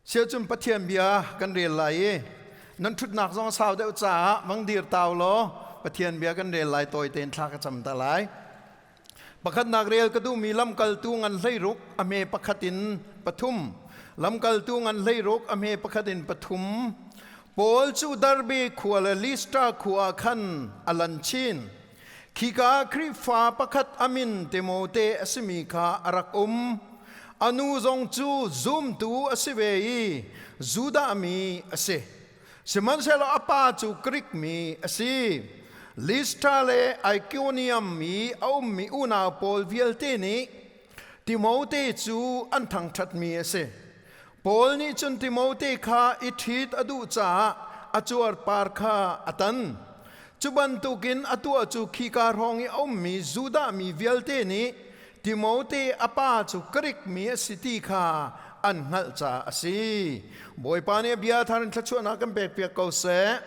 Siacun Pathian bia kan rel lai i nan ṭhutnak zong sau deuh caah vang dir tau law Pathian bia kan rel lai tawi tein thla ka cam ta lai. Pakhatnak rel ka duhmi lamkaltu ngan 16 a hme pakhat in pathum. Lamkaltu ngan 16 a hme pakhat in pathum. Paul cu Derbe khua le Lystra khua ah khan a lan chin. Khika Khrihfa pakhat a min Timote a simi kha a rak um. A nu zong cu zumtu a si ve i Judah mi a si. Sihmanhsehlaw a pa cu Grik mi a si. Lystra le Ikonium mi a ummi unau pawl vialte nih Timote cu an thangṭhatmi a si. Paul nih cun Timote kha i ṭhit a duh caah a cuarpar kha a tan. Cu bantukin a tuah cu khika hrawng i a ummi Judah mi vialte nih Timote a pa cu Grik mi a si ti kha an hngalh caah a si. Bawipa nih a bia thar in thluachuahnak kan pekpiak ko seh.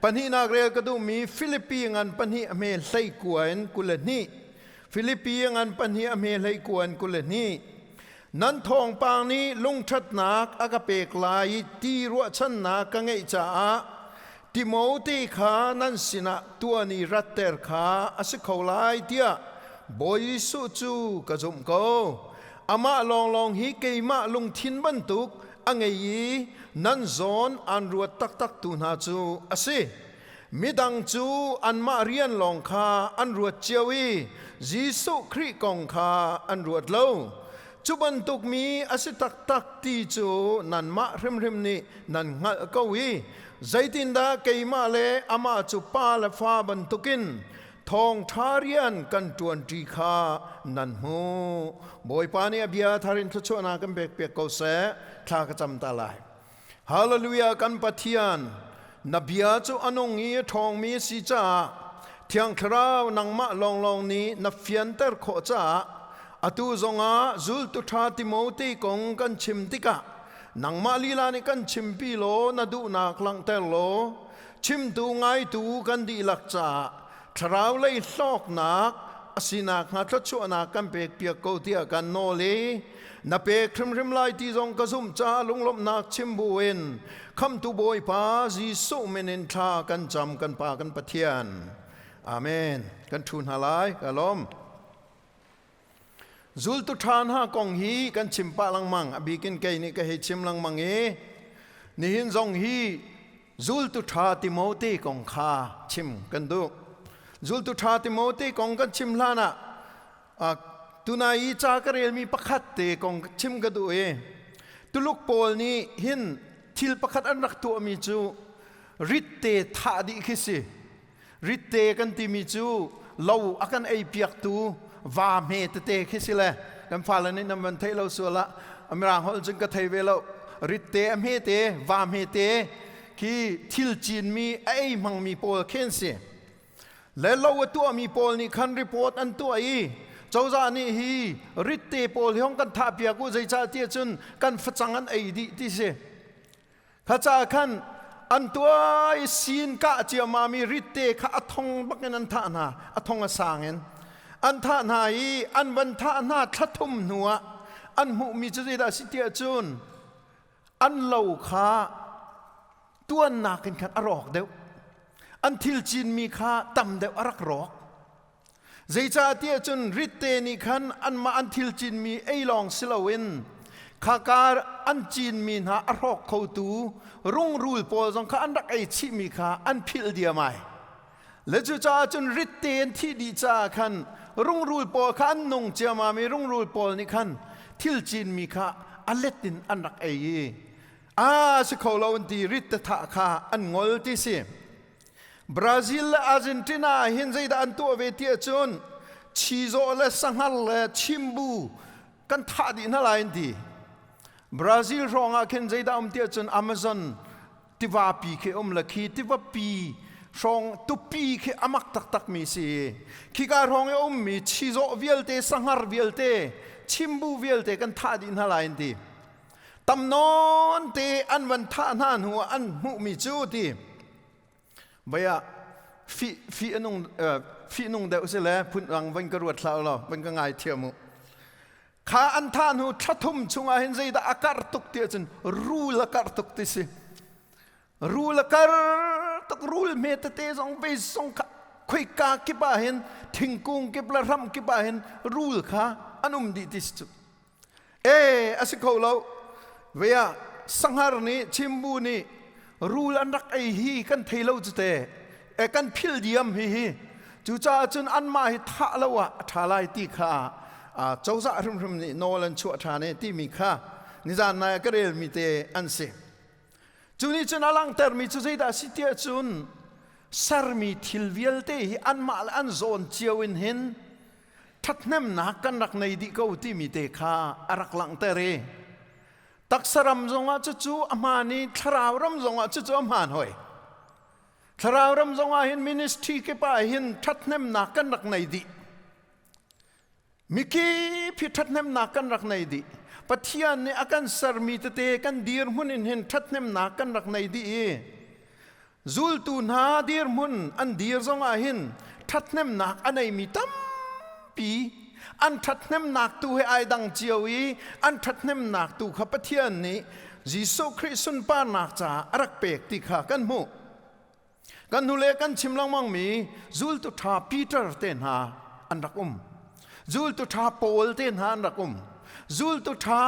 Pahnihnak rel ka duhmi Filipi ngan pahnih a hme 19 in 22. Filipi ngan pahnih a hme 19 in 22. Nan thawngpang nih lungṭhatnak a ka pek lai i ti ruahchannak ka ngeih caah Timote kha nan sinah tuan i ratter kha a si kho lai tiah Bawi Jesuh cu ka zumh ko. Amah lawnglawng hi keimah lungthin bantuk a ngei i nan zawn aan ruat taktaktu hna cu a si. Midang cu anmah rian lawng kha an ruat cio i Jesuh Khrih kong kha an ruat lo. Cu bantuk mi a si taktak ti cu nanmah hrimhrim nih nan hngalh ko i zeitindah keimah le amah cu pa le fa bantukin thawngṭha rian kan ṭuanṭi kha nan hmuh. Bawipa nih a bia thar in thluachuahnak kan pekpiak ko seh. Thla ka cam ta lai. Hallelujah kan Pathian na bia cu a nung i a ṭhawngmi a si caah Thiang Thlarau nangmah lawnglawng nih na fianter khawh caah atu zongah zultu ṭha Timote kong kan chim tikah nangmah lila nih kan chimpi law na duhnak langhter law chimtu ngaitu kan dihlak caah thlarau lei hlawknak a si nakhnga thluachuahnak kan pekpiak ko tiah kan nawl i na pek hrimhrim lai ti zong ka zumh caah lunglawmhnak chim buin khamtu Bawipa Jesuh min in thla kan cam kan Pa kan Pathian. Amen. Kan ṭhu hna lai. Ka lawm. Zultu ṭha hna kong hi kan chim pah lengmang. A bikin kei nih ka hei chim lengmang i nihin zong hi zultu ṭha Timote kong kha chim kan duh. Zultu ṭha Timote kong kan chim hlan ah tunai i ca ka relmi pakhat te kong chim ka duh i Tuluk pawl nih hin thil pakhat an rak tuahmi cu ritte thah dih khi si. Ritte kan timi cu lo a kan ei piaktu va hme tete khi si le kan fale nih nan van theih lo sual ah Mirang holh cun ka thei ve lo. Ritte a hme te va hme te khi thil cinmi a ei hmangmi pawl khi an si. Le lo a tuahmi pawl nih khan report an tuah i cozah nih hi ritte pawl hi hong kan thah piak u zeicah tiah cun kan facang an ei dih ti si. Kha caah khan an tuah i sin kah ciammam i ritte kha a thong bakin an thah hna, a thong a sang in. An thah hna i an van thah hna thla thum hnuah an hmuhmi cu zeidah a si tiah cun an lo kha tuannak in khan a rawk deuh. An thil cinmi kha tam deuh a rak rawk. Zeicahtiah cun ritte nih khan anmah an thil cinmi ei lawng si loin khaka an cinmi hna a hrawk khotu rungrul pawl zong kha an rak ei chihmi kha an philh diam ai. Le cucaah cun ritte an thih dih caah khan rungrul pawl kha an nung ciammam i rungrul pawl nih khan thil cinmi kha a let in an rak ei i a si kho lo an ti ritte thah kha an ngol ti si. Brazil le Argentina ah hin zeidah an tuah ve ti ahcun chizawh le sanghar le chimbu kan thah dih hna lai an ti. Brazil hrawng ah khin zeidah um ti ahcun Amazon tivapi khi um le khi tivapi hrawng tupi khi amak taktak mi si. Khika hrawng i ummi chizawh vialte, sanghar vialte, chimbu vialte kan thah dih hna lai an ti. Tam nawn te an van thah hna hnu ah an hmuhmi cu ti Vai ah fih fih anung fih nung deuh si le phun dang van ka ruat hlah law van ka ngai thiam u. Kha an thah hnu thla thum chungah hin zeidah a karh tuk ti ahcun rul a karh tuk ti si. Rul a karh tuk, rul hme tete zong ve zong kha khoika kip ah hin thingkung kip le ram kip ah hin rul kha an um dih ti si cu. E a si kho lo. Ve ah sanghar nih chimbu nih rul an rak ei hi kan thei lo cu te. E kan phil diam hi hi. Cucaah cun anmah hi thah lo ah a ṭha lai ti kha cozah hrimhrim nih nawl an chuah ṭhan e timi kha nizan nai ah ka relmi te an si. Cu nih cun a langhtermi cu zeidah a si tiah cun sermi thil vialte hi anmah le an zawn cio in hin ṭhathnemnak kan rak nei dih ko timi te kha a rak langhter i taksa ram zongah cucu a hmaan i thlarau ram zongah cucu a hmaan hoi. Thlarau ram zongah hin ministry kip ah hin ṭhathnemnak kan rak nei dih. Mikip hi ṭhathnemnak kan rak nei dih. Pathian nih a kan sermi tete kan dirhmun in hin ṭhathnemnak kan rak nei dih i zultu hna dirhmun an dir zongah hin ṭhathnemnak a neimi tampi an ṭhathnemnak tu he ai dang cio i an ṭhathnemnak tu kha Pathian nih Jesuh Khrih sunparnak caah a rak pek ti kha kan hmuh. Kan hnule kan chim lengmangmi zultu ṭha Peter te hna an rak um. Zultu ṭha Paul te hna an rak um. Zultu ṭha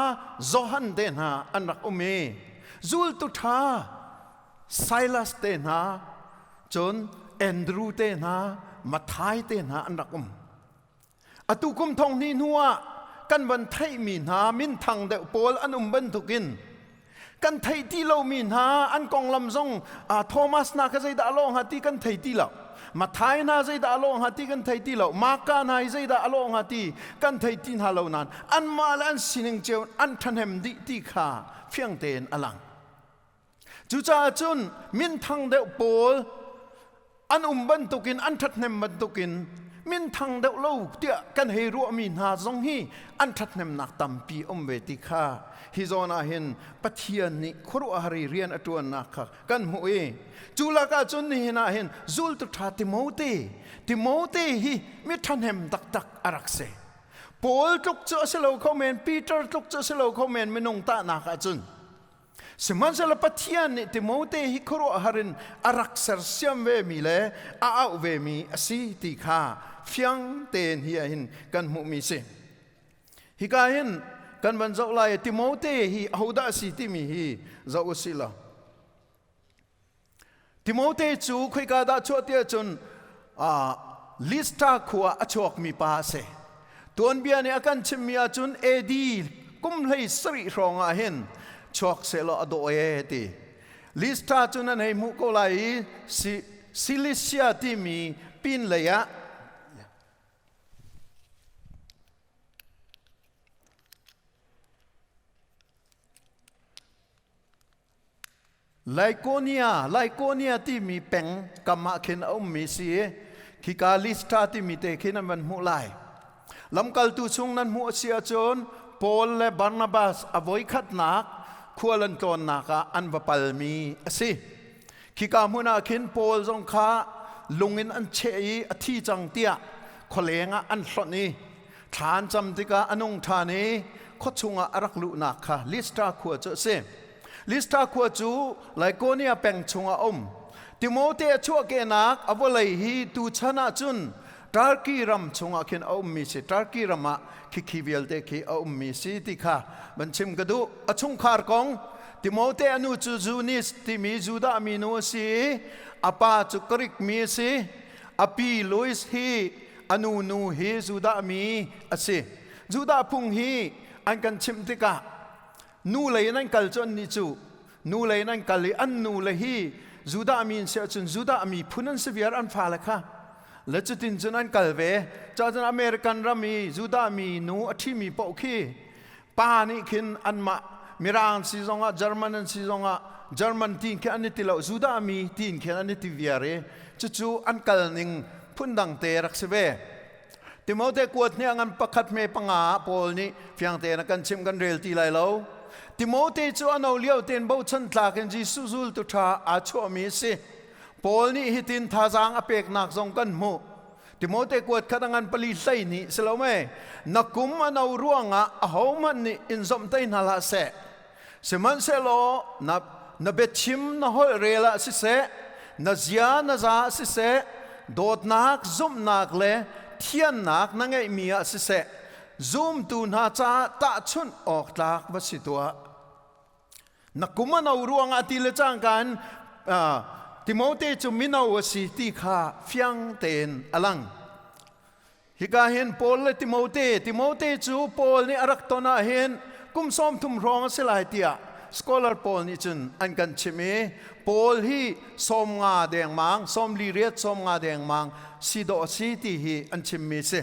Johan te hna an rak um i zultu ṭha Silas te hna cun Andrew te hna Matthai te hna an rak um. Atu kum thong hnih hnu ah kan van theihmi hna minthang deuh pawl an um bantukin kan theih ti lomi hna an konglam zong Thomas hna kha zeidah a lawh hnga ti kan thei ti lo. Matthai hna zeidah a lawh hnga ti kan thei ti lo. Marka hna hi zeidah a lawh hnga ti kan thei ti hna lo nain anmah le an sining cio an ṭhahnem dih ti kha fiang tein a lang. Cucaah cun minthang deuh pawl an um bantukin an ṭhathnem bantukin minthang deuh lo tiah kan hei ruahmi hna zong hi an ṭhathnemnak tampi um ve ti kha hi zawn ah hin Pathian nih khuaruahhar i rian a ṭuannak kha kan hmuh i cu lakah cun nihin ah hin zultu ṭha Timote Timote hi mi ṭhahnem taktak a rak si. Paul tluk cu a si lo kho men, Peter tluk cu a si lo kho men minung tahnak ahcun. Sihmanhsehlaw Pathian nih Timote hi khuaruahhar in a rak sersiam vemi le a auh vemi a si ti kha fiang tein hi ah hin kan hmuhmi si. Hika hin kan van zoh lai i Timote hi ahodah a si timi hi zoh u sih law. Timote cu khoika dah chuah ti ahcun Lystra khua a chuakmi pa a si. Tuanbia nih a kan chimmi ahcun AD kum hlei sarih hrawng ah hin chuak sehlaw a dawh ee ti. Lystra cu nan hei hmuh ko lai i Cilicia timi pinlei ah Lycaonia, Lycaonia timi peng kam ah khin a ummi si i khika Lystra timi te khin an van hmuh lai. Lamkaltu chung nan hmuh a si ahcun Paul le Barnabas a voikhatnak khual an tlawnnak ah an va palmi a si. Khika hmun ah khin Paul zong kha lung in an cheh i a thi cang tiah khualeng ah an hlonh i thla an cam tikah a nung ṭhan i khuachung ah a rak luhnak kha Lystra khua cu a si. Lystra khua cu Lycaonia peng chungah a um. Timote a chuahkehnak a vawlei hi tuchan ahcun Turkey ram chungah khin a ummi si. Turkey ram ah khikhi vialte khi a ummi si ti kha van chim ka duh. A chungkhar kong Timote a nu cu Zunis timi Judah mi nu a si i a pa cu Greek mi a si. A pi Louis hi a nu nu hi Judah mi a si. Judah phung hi an kan chimh tikah nu lei in an kal cu annih cu nu lei in an kal i an nu le hi Judah mi an si ahcun Judah mi phun an si viar an fale kha le cutin cun an kal ve cun American ram i Judah mi nu a ṭhimi paoh khi pa nih khin anmah Mirang si zongah German an si zongah German tiin khin an i ti lo Judah mi tiin khin an i ti viar i cucu an kal ning phundang te rak si ve. Timote kuat nih a ngan pakhat hme panga ah Paul nih fiang tein a kan chimh kan rel ti lai lo. Timote cu a no lio tein bochan tlak in Jesuh zultu ṭha aa chuahmi a si. Paul nih hitin thazaang a peknak zong kan hmuh. Timote kuat khat a ngan pali hlei nih si lo mei? Na kum a no ruangah ahohmanh nih in zomhtaih hna hlah seh. Sihmanhsehlaw na, na biachim na holh rel ah siseh, na zia na za ah siseh, dawtnak, zumhnak le thiannak na ngeihmi ah siseh, zumtu hna caah tahchunh awk tlak va si tuah. Na kum a no ruangah ti le cangka in Timote cu mino a si ti kha fiang tein a lang. Hika hin Paul le Timote, Timote cu Paul nih a rak ton ah hin kum 30 hrawng a si lai tiah scholar pawl nih cun an kan chimh i Paul hi 50 dengmang, 48 50 dengmang si dawh a si ti hi an chimmi si.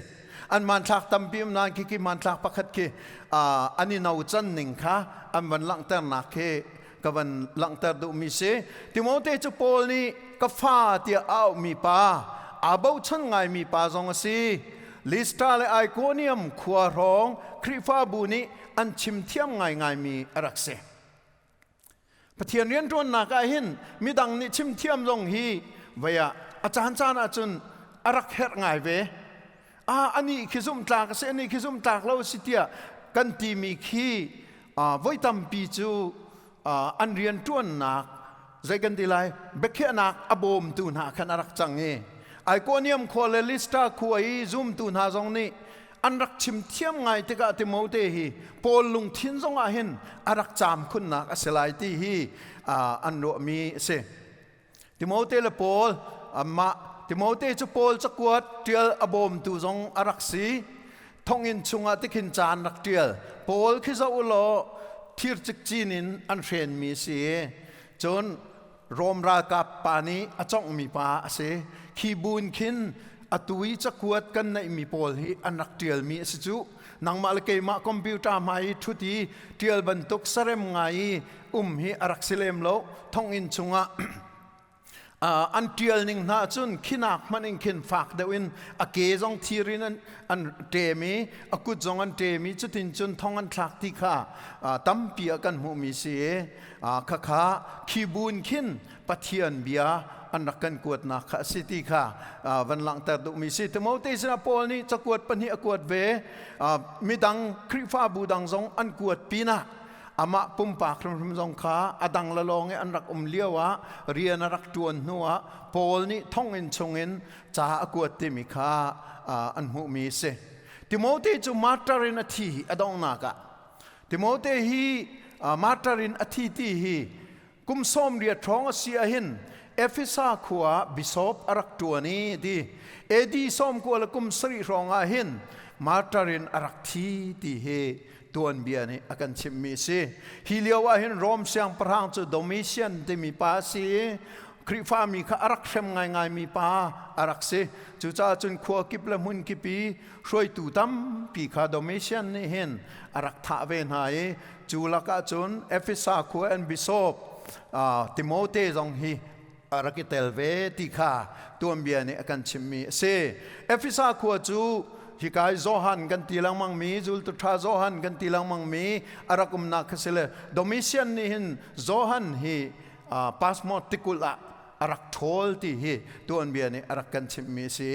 An hmanthlak tampi um nain khikhi hmanthlak pakhat khi an i no can ning kha an van langhternak khi ka van langhter duhmi si. Timote cu Paul nih ka fa tiah a auhmi pa, aa bochan ngaimi pa zong a si. Lystra le Iconium khua hrawng Khrihfabu nih an chim thiam ngaingaimi a rak si. Pathian rianṭuannak ah hin midang nih chim thiam zong hi vei ah a caancaan ahcun a rak herh ngai ve. Ah anih khi zumhtlak a si, anih khi zumhtlak lo a si tiah kan timi khi voi tampi cu an rianṭuannak zei kan ti lai biakhiahnak a bawmtu hna khan a rak cang i Iconium khua le Lystra khua i zumtu hna zong nih an rak chim thiam ngai tikah Timote hi Paul lungthin zongah hin a rak caam khunnak a si lai ti hi an ruahmi a si. Timote le Paul amah Timote cu Paul cakuat ṭial a bawmtu zong a rak si. Thonginn chungah tikhin ca an rak ṭial. Paul khi zoh u law thir cikcin in an hrenmi a si i cun Rom ralkap pa nih a cawnghmi pa a si. Khi buin khin atu i cakuat kan neihmi pawl hi an rak ṭialmi a si cu. Nangmah le keimah computer hmai i ṭhut i ṭial bantuk sarem ngai i um hi a rak si lem lo. Thonginn chungah an ṭial ning hna cun khinak hmanh in khin fak deuh in a ke zong thir in an ṭem i a kut zong an ṭem i cutin cun thong an thlak ti kha tampi ah kan hmuhmi si i khakha khi buin khin Pathian bia an rak kan kuatnak kha a si ti kha van langhter duhmi si. Timote sinah Paul nih cakuat pahnih a kuat ve. Midang Khrihfabu dang zong an kuat pinah amah pumpak hrimhrim zong kha a dang le lawng i an rak um lio ah rian a rak ṭuan hnu ah Paul nih thonginn chungin ca a kuat timi kha an hmuhmi a si. Timote cu martyr in a thi a donghnak ah. Timote hi martyr in a thi ti hi kum 80 hrawng a si ahhin Efesa khua ah bishop a rak ṭuan i ti AD 90 le kum 7 hrawng ah hin martyr in a rak thi ti hi tuanbia nih a kan chimhmi a si. Hi lio ah hin Rom siangpahrang cu Domitian timi pa a si i Khrihfami kha a rak hrem ngaingaimi pa a rak si. Cucaah cun khua kip le hmun kip i hruaitu tampi kha Domitian nih hin a rak thah ve hna i cu lakah cun Efesa khua an bishop Timote zong hi a rak i tel ve ti kha tuanbia nih a kan chimhmi a si. Efesa khua cu hika i Johan kan ti lengmang mi zultu ṭha Johan kan ti lengmang mi a rak umnak kha si le Domitian nih hin Johan hi Pasmos tikulh ah a rak ṭhawl ti hi tuanbia nih a rak kan chimhmi a si.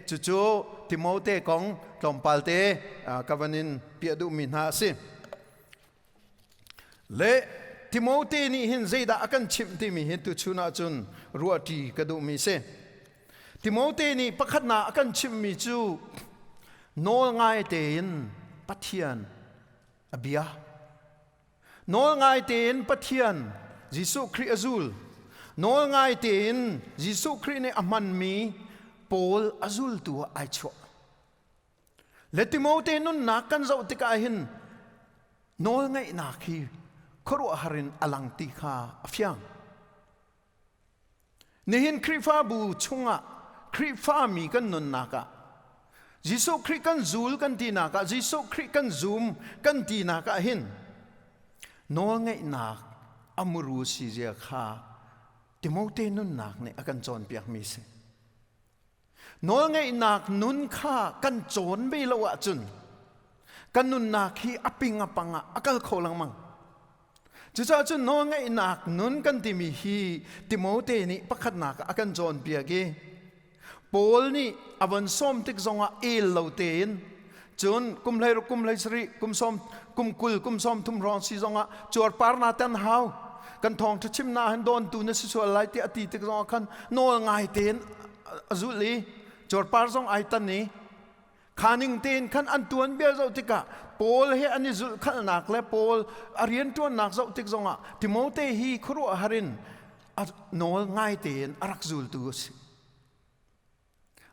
Cucu Timote kong tlawmpal te ka van in piah duhmi hna a si. Le Timote nih hin zeidah a kan chimh timi hi tuchun ahcun ruahṭi ka duhmi si. Timote nih pakhatnak a kan chimhmi cu nawl ngai tein Pathian a bia. Nawl ngai tein Pathian Jesuh Khrih a zul. Nawl ngai tein Jesuh Khrih nih a hmanmi Paul a zultu ah ai chuah. Le Timote nunnak kan zoh tikah hin nawlngaihnak hi khuaruahhar in a lang ti kha a fiang. Nihin Khrihfabu chungah Khrihfami kan nunnak ah Jesuh Khrih kan zul kan tinak ah Jesuh Khrih kan zum kan tinak ah hin nawlngaihnak a muru si zia kha Timote nunnak nih a kan cawnpiakmi si. Nawlngeihnak nun kha kan cawn ve lo ahcun kan nunnak hi a ping a pang ah a kal kho lengmang. Cucaah cun nawlngeihnak nun kan timi hi Timote nih pakhatnak ah a kan cawnpiak i Paul nih a von sawm tik zongah el lo tein, cun kum 16, kum 17, kum 20, kum 20, kum 30 hrawng si zongah cuarpar na tan hau, kan thawngṭha chimnak hin dawntu na si sual lai tiah a ti tik zongah khan nawl ngai tein a zulh i cuarpar zong ai tan i kha ning tein khan an tuan bia zoh tikah Paul he an i zulh khalnak le Paul a rianṭuannak zoh tik zongah Timote hi khuaruahhar in a nawl ngai tein a rak zultu a si.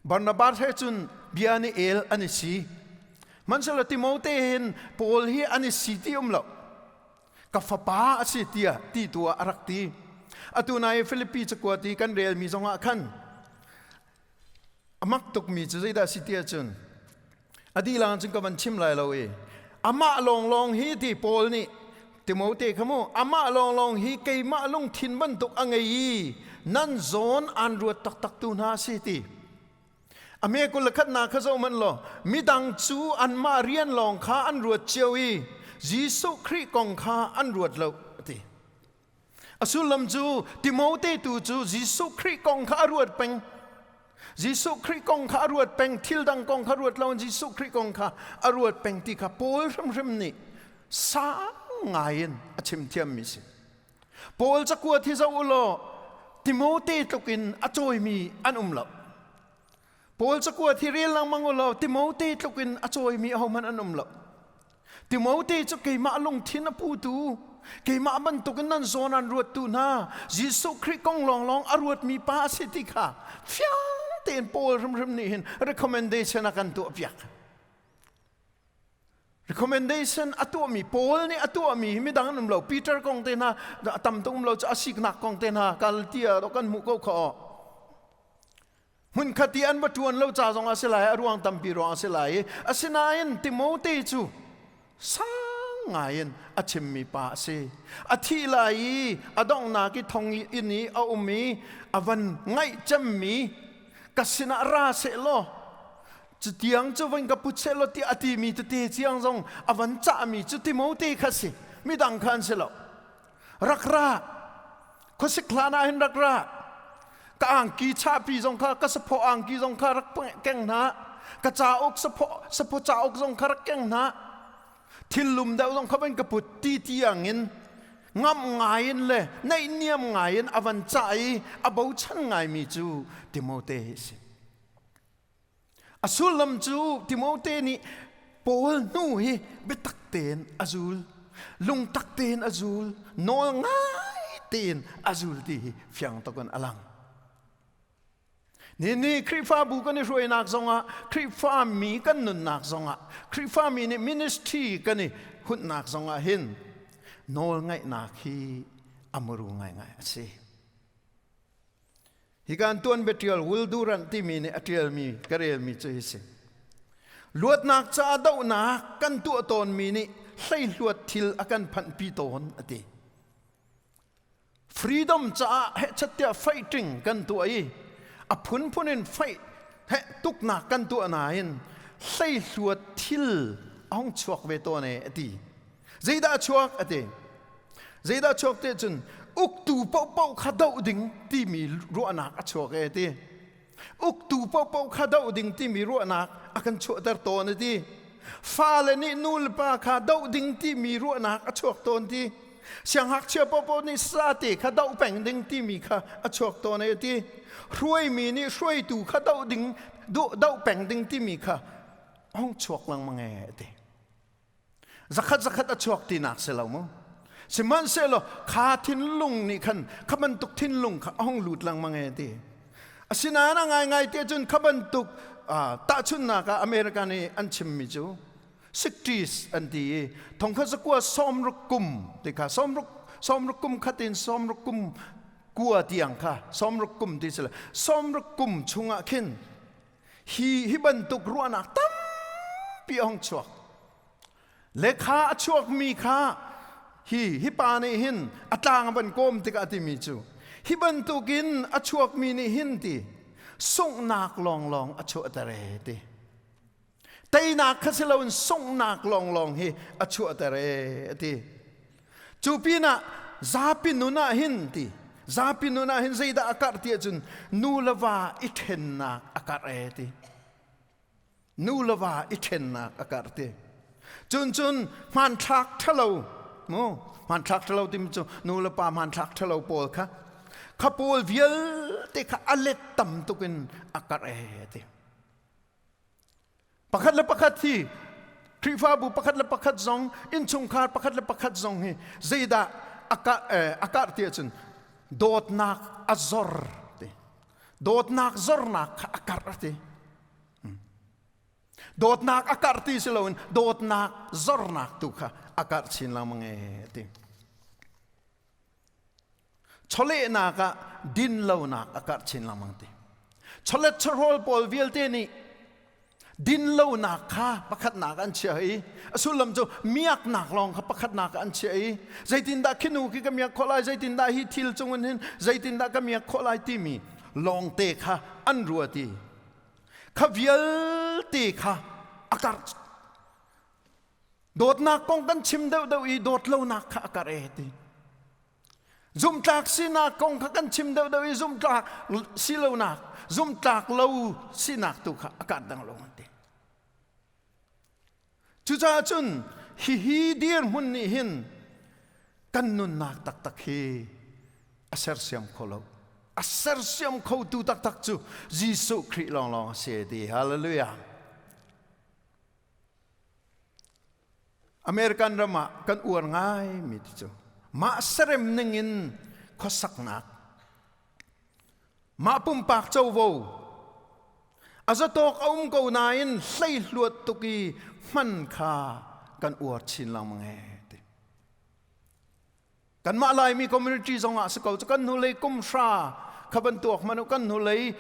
Barnabas he cun bia an i el, an i si. Hmanhsehlaw Timote hin Paul hi an i si ti um lo. Ka fapa a si tiah ti tu ah a rak ti. Atu nai Filipi cakuat i kan relmi zongah khan a mak tukmi cu zeidah si ti ahcun, a dilang cun ka van chim lai lo i, amah lawnglawng hi ti Paul nih Timote kha mu, amah lawnglawng hi keimah lungthin bantuk a ngei i nan zawn aan ruat taktak tu hna si ti. A me 21nak kha zoh hmanh law, midang cu anmah rian lawng kha an ruat cio i Jesuh Khrih kong kha an ruat lo, a ti. A sullam cu Timote tu cu Jesuh Khrih kong kha a ruat peng. Jesuh Khrih kong kha a ruat peng, thil dang kong kha ruat loin Jesuh Khrih kong kha a ruat peng ti kha Paul hrimhrim nih sang ngai in a chim thiammi si. Paul cakuat hi zoh u law, Timote tluk in a cawimi an um lo. Paul cakuat hi rel lengmang u law, Timote tluk in a cawimi ahohmanh an um lo. Timote cu keimah lungthin a putu, keimah bantukin nan zawn an ruattu hna, Jesuh Khrih kong lawnglawng a ruatmi pa a si ti kha fiang tein Paul hrimhrim nih hin recommendation a kan tuahpiak. Recommendation a tuahmi, Paul nih a tuahmi hi midang an um lo. Peter kong te hna a tam tuk um lo cu, a siknak kong te hna Galatia kan hmuh ko kha. Hmunkhat i an va ṭuan lo ca zong a si lai, a ruang tampi ruang a si lai i asinain Timote cu sang ngaiin a chimmi pa a si. A thih lai i a donghnak i thong inn i a um i a van ngaih cemmi, ka sinah ra seh law cutiang cu van ka put seh law tiah a timi tete ciang zong a van cahmi cu Timote kha si, midang kha an si lo. Rak ra, khuasik hlan ah hin rak ra, ka angki chahpi zong kha, ka saphaw angki zong kha rak keng hna, ka cauk, saphaw cauk zong kha rak keng hna, thil lum deuh zong kha van ka put ti tiang in ngamh ngai in le naihniam ngai in a van cah i a bochan ngaimi cu Timote hi a si. A sullam cu Timote nih Paul hnu hi biatak tein a zul, lungtak tein a zul, nawl ngai tein a zul ti hi fiang tuk in a lang. Ni Khrihfabu kan i hruainak zongah, Khrihfami kan nunnak zongah, Khrihfami nih ministry kan i hunnak zongah hin nawl ngaihnak hi a muru ngaingai a si. Hi kan tuanbia ṭial Will Durant timi nih a ṭialmi ka relmi cu hi si. Luatnak caah dohnak kan tuah tawnmi nih hleihluat thil a kan phanhpi tawn, a ti. Freedom caah hehchat tiah fighting kan tuah i a phunphun in fight heh tuknak kan tuah nain hleihluat thil a hung chuak ve tawn e, a ti. Zeidah a chuak, a ti. Zeidah chuak te cun uktu paohpaoh kha doh ding timi ruahnak a chuak e ti. Uktu paohpaoh kha doh ding timi ruahnak a kan chuahter tawn a ti. Fale nih nu le pa kha doh ding timi ruahnak a chuak tawn ti. Siangngakchia paohpaoh nih sate kha doh peng ding timi kha a chuak tawn e ti. Hruaimi nih hruaitu kha doh ding doh peng ding timi kha hong chuak lengmang e a ti. Zakhat zakhat a chuak tinak si lo mu. Sihmanhsehlaw kha thinlung nih khan kha bantuk thinlung kha a hung lut lengmang e ti. Asinain a ngaingai te cun kha bantuk tahchunhnak ah America nih an chimmi cu 60s an ti i 1960 kum ti kha, 60 kum khat in 60 kum kua tiang kha, 60 kum ti si le 60 kum chungah khin hi bantuk ruahnak tampi a hung chuak le kha a chuakmi kha hi hi pa nih hin a tlang a van kawm tikah a timi cu hi bantukin a chuakmi nih hin ti sunghnak lawnglawng a chuahter e ti. Teinak kha si loin sunghnak lawnglawng hi a chuahter e a ti. Cu pinah zapi nun ah hin ti. Zapi nun ah hin zeidah a karh ti ahcun nu le va i ṭhennak a karh ee ti. Nu le va i ṭhennak a karh ti. Cun cun hmanthlak ṭhalo mu hmanthlak ṭhalo timi cu nu le pa hmanthlak ṭhalo pawl kha kha pawl vialte kha a let tam tuk in a karh ee ti. Pakhat le pakhat hi Khrihfabu pakhat le pakhat zong innchungkhar pakhat le pakhat zong hi zeidah a karh ti ahcun dawtnak a zor ti. Dawtnak zornak kha a karh a ti. Dawtnak a karh ti si loin dawtnak zornak tu kha a karh chin lengmang e ti. Chawlehnak ah dinlonak a karh chin lengmang ti. Chawlet chawhrawl pawl vialte nih dinlonak kha pakhatnak an chiah i a sullam cu miaknak lawng kha pakhatnak an chiah i zeitindah khi nu khi ka miak khawh lai, zeitindah hi thil cung in hin zeitindah ka miak khawh lai timi lawngte kha an ruat i kha vialte kha a karh. Dawtnak kong kan chim deuhdeuh i dawtlonak kha a karh e ti. Zumhtlak sinak kong kha kan chim deuhdeuh i zumhtlak silonak, zumhtlak lo sinak tu kha a karh dang lo an ti. Cucaah cun hihi dirhmun nih hin kan nunnak taktak hi a sersiam kho lo. A sersiam khotu taktak cu Jesuh Khrih lawnglawng a si ti. Hallelujah. American ram ah kan uar ngaimi ti cu mah serem ning in khuasaknak, mah pumpak covo a zatawk a um ko nain hleihluat tuk i hman kha kan uar chin lengmang ee ti. Kanmah Laimi community zong ah si ko cu kan hnulei kum hra kha van tuak hmanh u, kan hnulei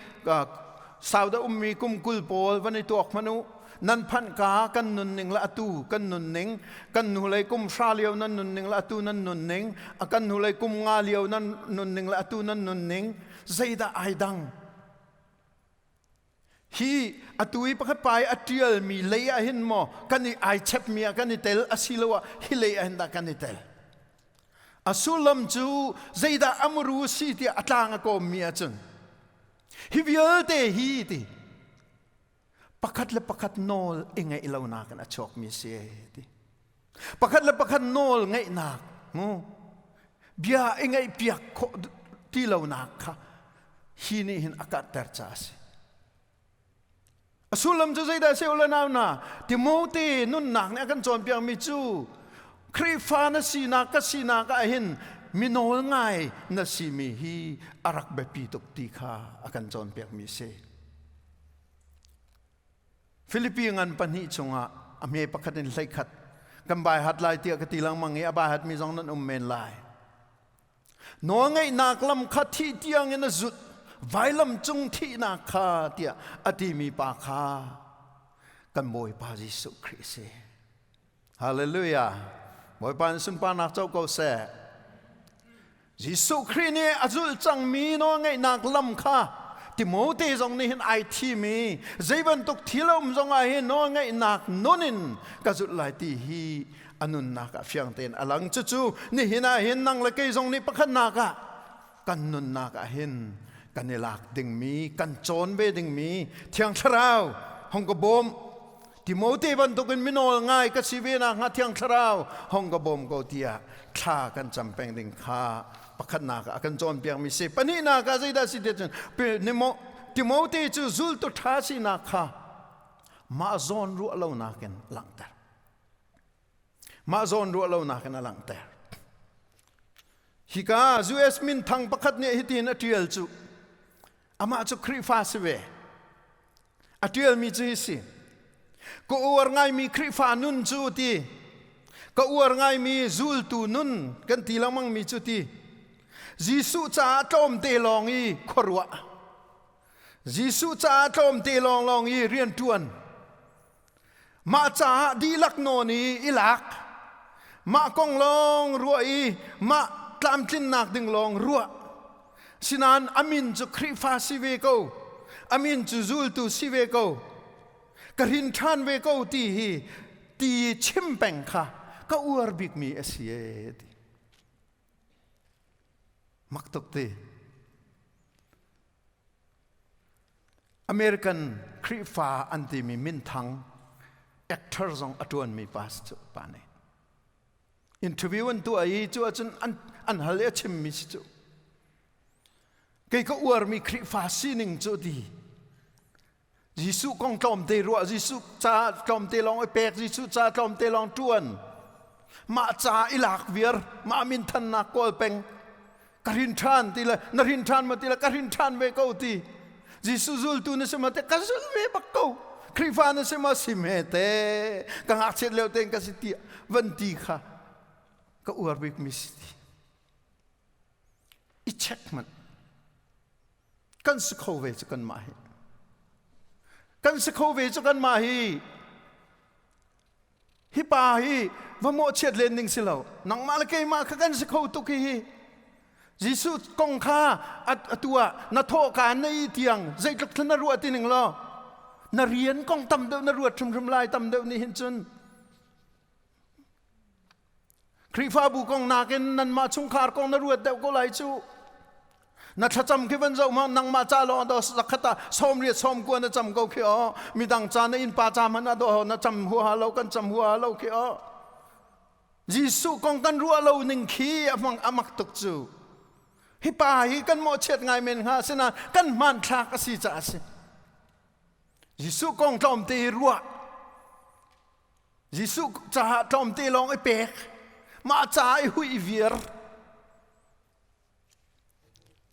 sau dah ummi kum 20 pawl van i tuak hmanh u, nan phanh ka kan nunning le atu kan nunning, kan hnulei kum hra lio nan nunning le atu nan nunning, a kan hnulei kum nga lio nan nunning le atu nan nunning, zeidah ai dang? Hi atu i pakhat pa i a ṭialmi lei ah hin maw kan i ai chepmi ah kan i tel asiloah hi lei ah hin dah kan i tel? A sullam cu zeidah a muru si tiah a tlang a kawmmi ahcun hi vialte hi ti pakhat le pakhat nawl i ngeih lonak in a chuakmi si ti. Pakhat le pakhat nawl ngeihnak mu bia i ngaihpiak khawh ti lonak kha hi nih hin a karhter caah a si. A sullam cu zeidah a si u le nau hna? Timote nunnak nih a kan cawnpiakmi cu Khrihfa na sinak ka sinak ah hin mi nawl ngai na simi hi a rak biapi tuk ti kha a kan cawnpiakmi a si. Filipi ngan pahnih chungah a hme pakhat in 11 kan bai hat lai tiah ka ti lengmang i a bai hatmi zong nan um men lai. Nawlngeihnak lam kha thih tiang in a zut, vailam cung thihnak kha tiah a timi pa kha kan Bawipa Jesuh Khrih a si. Hallelujah. Bawipa in sunparnak co ko seh. Jesuh Khrih nih a zulh cangmi nawlngeihnak lam kha Timote zong nih hin ai thim i zei bantuk thil a um zong ah hin nawlngeihnak nun in ka zulh lai ti hi a nunnak ah fiang tein a lang. Cucu nihin ah hin nang le kei zong nih pakhatnak ah kan nunnak ah hin kan i lak dingmi, kan cawn ve dingmi Thiang Thlarau hong ka bawm. Timote bantukin minawl ngai ka si ve nakhnga Thiang Thlarau hong ka bawm ko tiah thla kan cam peng ding kha pakhatnak ah a kan cawnpiakmi si. Pahnihnak ah zeidah si ti cun Timote cu zultu ṭha sinak kha mah zawn ruah lonak in langhter. Mah zawn ruah lonak in a langhter. Hika US minthang pakhat nih hitin a ṭial cu amah cu Khrihfa si ve. A ṭialmi cu hi si. Ka uar ngaimi Khrihfa nun cu ti, ka uar ngaimi zultu nun kan ti lengmangmi cu ti, Jesuh caah tlawmte lawng i khuaruah, Jesuh caah tlawmte lawnglawng i rianṭuan, mah caah dihlak nawn i i lak, mah kong lawng ruah i mah tlamtlinnak ding lawng ruah. Sinain a min cu Khrihfa si ve ko, a min cu zultu si ve ko, ka hrin ṭhan ve ko ti hi ti chim peng kha ka uar bikmi a si ee ti. Mak tuk ti. American Khrihfa an timi minthang actor zong a ṭuanmi pa cu pa nih interview an tuah i cu ahcun an hal i a chimmi si cu kei ka uarmi Khrihfa sining cu ti Jesuh kong tlawmte ruah, Jesuh ca tlawmte lawng i pek, Jesuh ca tlawmte lawng ṭuan. Mah ca i lak viar, mah minthannak kawl peng. Ka rin ṭhan ti le na rin ṭhan ma ti le ka rin ṭhan ve ko ti. Jesuh zultu na si ma te ka zul ve bak ko. Khrihfa na si ma sim he te. Ka ngakchiat lio tein ka si ti van ti kha ka uar bik mi si ti. I check hmanh. Kan si kho ve cu kanmah hi. Kan si kho ve cu kanmah hi. Hi pa hi va mawhchiat len ding si lo. Nangmah le keimah kha kan si kho tuk hi hi. Jesuh kong kha atu ah na thawhka na i tiang zeitluk thla na ruah ti ning law na rian kong tam deuh na ruat hrimhrim lai tam deuh nih hin cun Khrihfabu kong nakin nanmah chungkhar kong na ruat deuh ko lai cu. Na thlacam khi van zoh ma nangmah ca lawng do zakhat ah 80 90 na cam ko khi o midang ca na innpa ca hmanh ah do na cam huaha lo kan cam huaha lo khi o Jesuh kong kan ruah lo ning khi a amak tuk cu hi pa hi kan mawhchiat ngai men hnga sinain kan hmanthlak a si caah a si Jesuh kong tlawmte i ruah Jesuh caah tlawmte lawng i pek, mah caah i huih viar.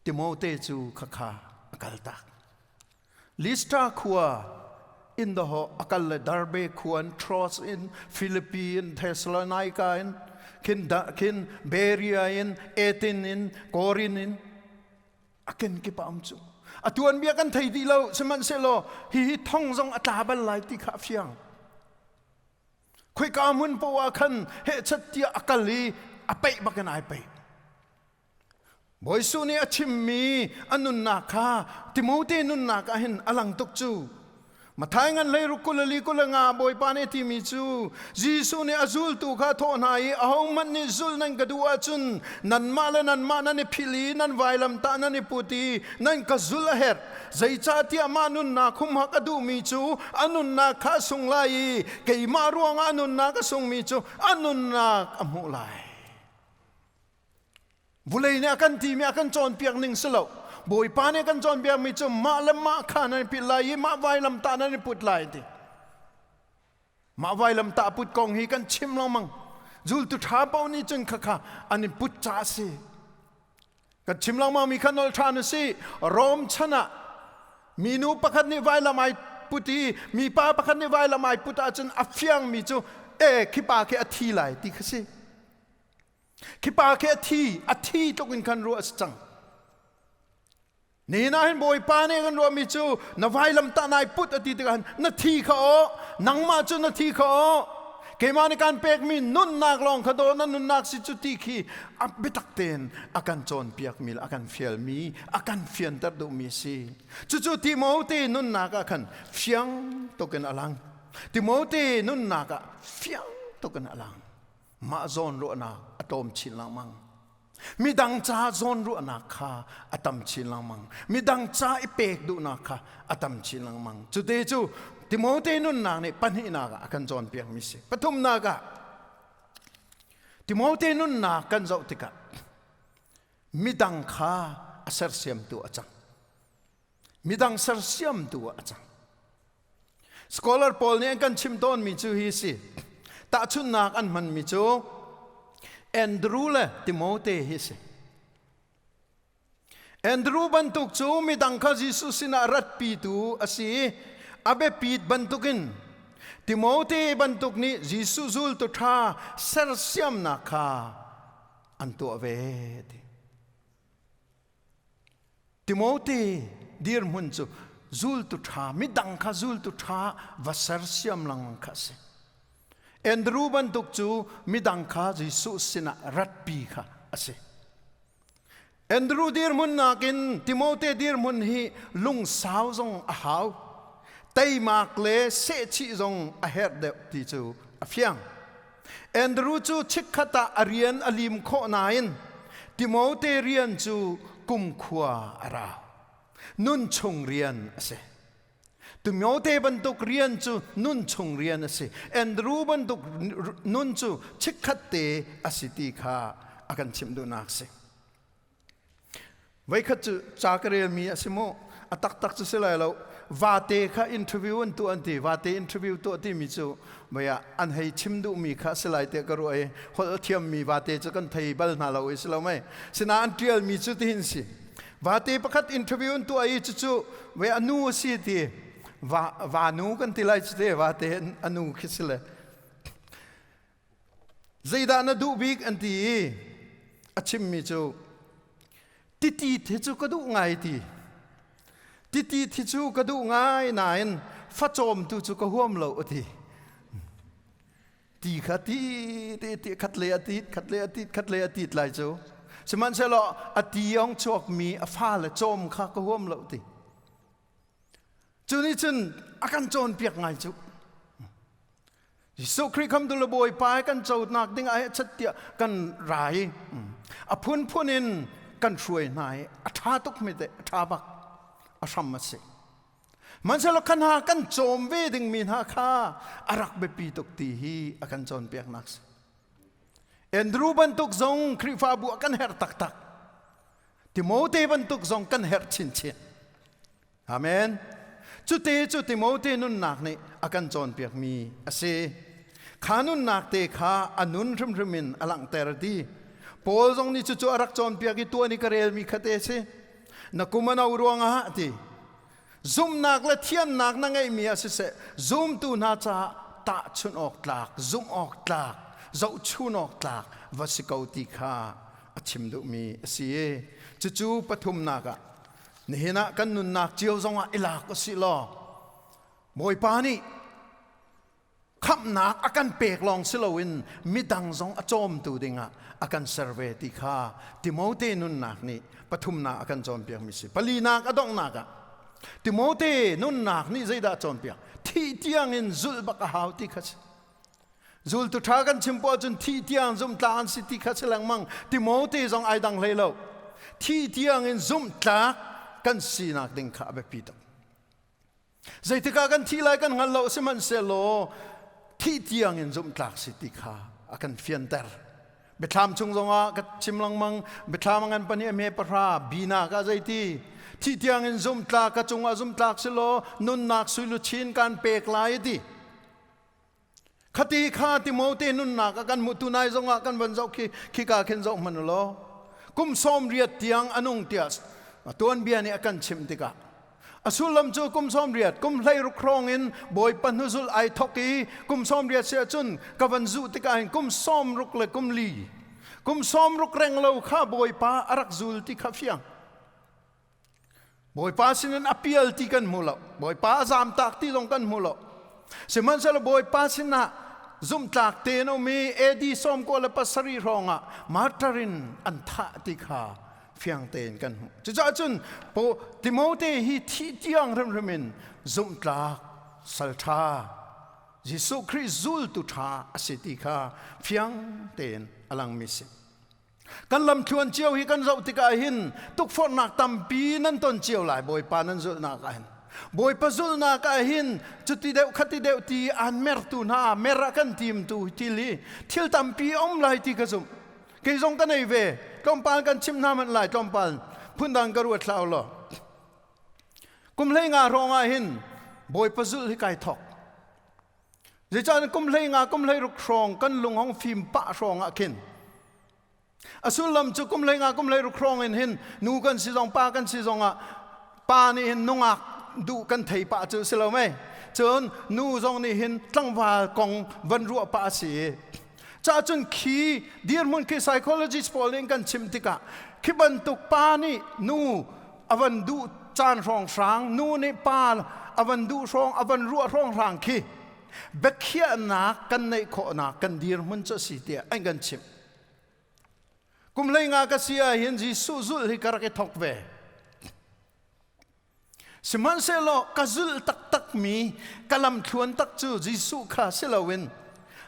Timote cu khakha a kaltak. Lystra khua in dawh a kal le Derbe khua in Troas in Philippi in Thessalonica in khin khin Berea in Athens in Korin in a kenkip ah um cu. A tuanbia kan thei dih lo sihmanhsehlaw hihi thong zong a tla bal lai ti kha a fiang. Khoika hmun poah ah khan hehchat tiah a kal i a peih bakin ai peih. Bawi Jesuh nih a chimmi a nunnak kha Timote nunnak ah hin a lang tuk cu. Mathai ngan hlei ruk kul li kul nga Bawipa nih timi cu Jesuh nih a zultu kha thawh hna i ahohmanh nih zulh nan ka duh ahcun nanmah le nanmah nan i philh i nan vailamtah nan i put i nan ka zulh a herh. Zeicahtiah mah nunnak humhak a duhmi cu a nunnak kha a sung lai i keimah ruangah a nunnak a sungmi cu a nunnak a hmuh lai. Vulei nih a kan timi a kan cawnpiak ning si lo. Bawipa nih a kan cawnpiakmi cu mah le mah kha nan i pit lai i mah vailamtah nan i put lai ti. Mah vailamtah put kong hi kan chim lengmang. Zultu ṭha paoh nih cun khakha an i put ca a si. Kan chim lengmang mi kha nol ṭhan u si. Rom chan ah minu pakhat nih vailam ai put i mipa pakhat nih vailam ai put ahcun a fiangmi cu e khi pa khi a thi lai ti kha si. Khi pa khi a thi, a thi tluk in khan ruah a si cang. Nihin ah hin Bawipa nih kan ruahmi cu na vailamtah nai put a ti tikah hin na thi kha aw, nangmah cu na thi kha aw, keimah nih kan pekmi nunnak lawng kha daw na nunnak si cu ti khi a biatak tein a kan cawnpiakmi le a kan fialmi, a kan fianter duhmi a si. Cucu Timote nunnak ah khan fiang tukin a lang. Timote nunnak ah fiang tukin a lang. Mah zawnruahnak a tlawm chin lengmang. Midang ca zawnruahnak kha a tam chin lengmang. Midang ca i pek duhnak kha a tam chin lengmang. Cute cu Timote nunnak nih pahnihnak ah a kan cawnpiakmi si. Pathumnak ah Timote nunnak kan zoh tikah midang kha a sersiamtu a cang. Midang sersiamtu ah a cang. Scholar pawl nih an kan chim tawnmi cu hi si. Tahchunhnak an hmanmi cu Andrew le Timote hi si. Andrew bantuk cu midang kha Jesuh sinah ratpitu a si i a biapit bantukin Timote bantuk nih Jesuh zultu ṭha sersiamnak kha an tuah ve ti. Timote dirhmun cu zultu ṭha, midang kha zultu ṭha va sersiam lengmang kha a si. Andrew bantuk cu midang kha Jesuh sinah ratpi kha a si. Andrew dirhmun nakin Timote dirhmun hi lungsau zong a hau. Teimak le sehchih zong a herh deuh ti cu a fiang. Andrew cu chikkhat ah a rian a lim khawh nain Timote rian cu kumkhua a rau. Nun chung rian a si. Timote bantuk rian cu nun chung rian a si. Andrew bantuk nun cu chikkhat te a si ti kha a kan chimh duhnak a si. Voikhat cu ca ka relmi a si mu. A taktak cu si lai lo. Vate kha interview an tuah an ti. Vate interview tuah timi cu mei ah an hei chim duhmi kha si lai tiah ka ruah i holh a thiammi vate cu kan thei bal hna lo i si lo mei. Sinain an ṭialmi cu tihin si. Vate pakhat interview an tuah i cucu ve a nu a si ti. Va, va nu kan ti lai cu te vate a nu khi si le. Zeidah na duh bik an ti i a chimmi cu titi thi cu ka duh ngai ti. Titi thi cu ka duh ngai nain facawm tu cu ka huam lo a ti. Ti kha ti ti ti khat le a tit khat le a tit khat le a tit lai cu. Sihmanhsehlaw a ti ong chuakmi a fale cawm kha ka huam lo ti. Cu nih cun a kan cawnpiak ngai cu. Jesuh Khrih khamtu le Bawipa kan conak ding ah chat tiah kan ra i a phunphun in kan hruai hna i a ṭha tuk mi te a ṭha bak a hram a si. Hmanhsehlaw kha hna kan cawm ve dingmi hna kha a rak biapi tuk ti hi a kan cawnpiaknak si. Andrew bantuk zong Khrihfabu ah kan herh taktak. Timote bantuk zong kan herh chinchin. Amen. Cute cu Timote nunnak nih a kan cawnpiakmi a si. Kha nunnak te kha a nun hrimhrim in a langhter ti. Paul zong nih cucu a rak cawnpiak i tuan i ka relmi kha te a si. Na kum a no ruangah ti. Zumhnak le thiannak na ngeihmi ah siseh, zumtu hna caah tahchunh awk tlak, zumh awk tlak, zohchun awk tlak va si ko ti kha a chim duhmi a si. Cucu pathumnak ah Nihin ah kan nunnak cio zongah i lak usih law Bawipa nih khamhnak a kan pek lawng si loin midang zong a cawmtu dingah a kan ser ve ti kha Timote nunnak nih pathumnak a kan cawnpiakmi si. Palinak a donghnak ah Timote nunnak nih zeidah cawnpiak? Thih tiangin zulh bak a hau ti kha si. Zultu ṭha kan chim poah cun thih tiang zumhtlak an si ti kha si lengmang. Timote zong ai dang hlei lo. Thih tiang in zumhtlak kan sinak ding kha a biapi tuk. Zeitik ah kan thih lai kan hngal lo sihmanhsehlaw thih tiang in zumhtlak si ti kha a kan fianter. Biathlam chung zongah ka chim lengmang biathlam a ngan pahnih a hme pahra binak ah zeiti thih tiang in zumhtlak ka cungah zumhtlak si law nunnak sui luchin kan pek lai ti. Khati kha Timote nunnak a kan hmuh tunai zongah kan van zoh khi khika khin zoh hmanh law kum 80 tiang a nung tiah tuanbia nih a kan chimh tikah a sullam cu kum 80 kum 16 hrawng in Bawipa hnuzul ai thok i kum 80 si ahcun ka van zuh tikah hin kum 60 le kum li kum 60 reng lo kha Bawipa a rak zul ti kha fiang Bawipa sinin a pial ti kan hmu lo. Bawipa a zamtak ti zong kan hmu lo. Sihmanhsehlaw Bawipa sinah zumhtlak tein um i AD 97 hrawng ah martyr in an thah ti kha fiang tein kan hmuh. Cucaah cun Timote hi thih tiang hrimhrim in zumhtlak salṭha Jesuh Khrih zultu ṭha a si ti kha fiang tein a langmi si. Kan lamthluan cio hi kan zoh tikah hin tukforhnak tampi nan ton cio lai Bawipa nan zulhnak ah hin. Bawipa zulhnak ah hin cuti deuh khati deuh ti aan mertu hna mer a kan timtu thil hi thil tampi a um lai ti ka zumh. Kei zong ka nei ve. Tlawmpal kan chim hna hmanh lai tlawmpal phundang ka ruat hlah law. Kum hlei nga hrawng ah hin Bawipa zulh hi kai thok. Zeicahtiah kum 15 kum 16 hrawng kan lung hong fim pah hrawng ah khin a sullam cu kum 15 kum 16 hrawng in hin nu kan si zong pa kan si zong ah pa nih hin nungak duh kan thei pah cu si lo mei cun nu zong nih hin tlangval kong van ruah pah a si i cah cun khi dirhmun khi psychologist pawl nih kan chim tikah khi bantuk pa nih nu a van duh caan hrawnghrang nu nih pa a van duh hrawng a van ruah hrawnghrang khi biakhiahnak kan neih khawhnak kan dirhmun cu a si tiah an kan chimh kum 15 ka si ah hin Jesuh zulh hi ka rak i thok ve sihmanhsehlaw ka zulh taktakmi ka lamthluan tak cu Jesuh kha si loin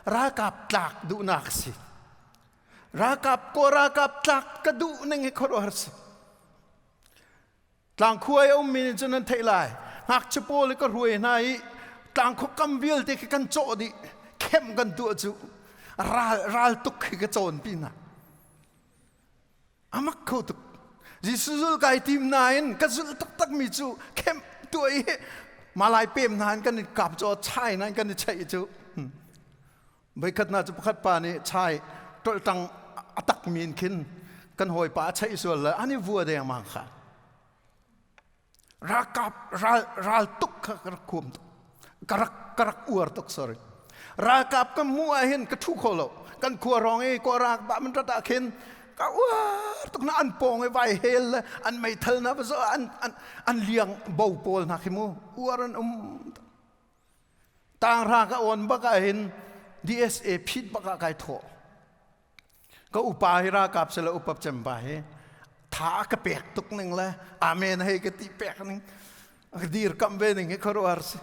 ralkap tlak duhnak si. Ralkap ko ralkap tlak ka duh ning hi khuaruahhar si. Tlangkhua i a ummi nih cun nan theih lai. Ngakchia pawl hi ka hruai hna i tlangkhua kam vialte khi kan cawh dih. Khem kan tuah cu ral ral tuk khi ka cawnpi hna. Amak kho tuk. Jesuh zul kai tim nain ka zulh taktakmi cu khem tuah i malai pem hna in kan i kap cu chai na in kan i cheih cu. Voikhat na cu pakhat pa nih chai tolhtang a takmi in khin kan hawipa a cheih sual le an i vua dengmang kha. Ralkap ral ral tuk kha ka rak huam tuk. Ka rak ka rak uar tuk sorry. Ralkap kan hmuh ah hin ka thu kho lo. Kan khua rong i kaw rak ba man rat ah khin ka uar tuk na an pawng i vai hel le an meithal na va zo an an an liang bo pawl hna khi mu uar an um Tanghra ka awn bak ah hin DSA phit bak ah kai thawh. Ka upa hi ralkap sila upap cem pa hi tha ka pek tuk ning le amen hei ka ti pek ning ka dir kam ve ning hi khuaruahhar si.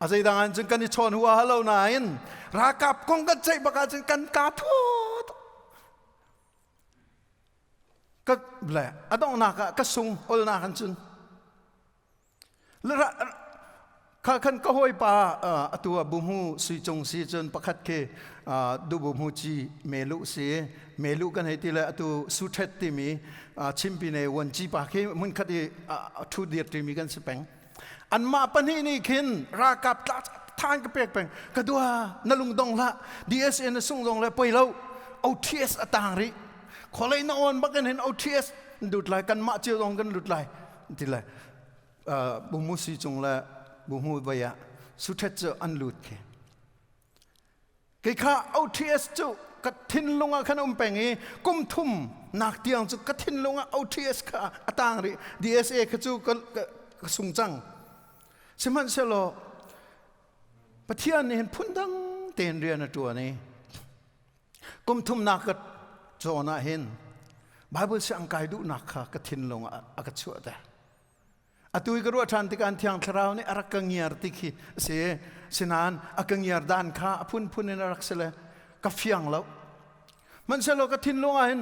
A zeidang an cun kan i chawn hua halo nain ralkap kong kan ceih bak ahcun kan ka thawt. Ka le a donghnak ah ka sung olnak an cun Kha khan ka hawipa atu ah buhmu sui cung si cun pakhat khi duhbuhmu ci melu si melu kan hei ti le atu suthet timi chimpine wanci pa khi hmunkhat i thu dir timi kan si peng anmah pahnih nih khin ralkap tla than ka pek peng ka dua na lungdong hlah DSA na sung zong le poi lo OTS a tang rih khualei na on bakin hin OTS lut lai kanmah cio zong kan lut lai ti le bumu si cung le bumu vai ah suthet cu an lut khi kei kha OTS cu ka thinlung ah khan um peng i kum thum nak tiang cu ka thinlung ah OTS kha a tang rih DSA kha cu ka, ka sung cang sihmanhsehlaw Pathian nih hin phundang tein rian a ṭuan i Kum thumnak ka cawn ah hin Bible siang kai duhnak kha ka thinlung ah a ka chuahter. Atu i ka ruah ṭhan tikah Thiang Thlarau nih a rak ka ngiar ti khi a si. Sinain a ka ngiar dan kha a phunphun in a rak si le ka fiang lo. Hmanhsehlaw ka thinlung ah hin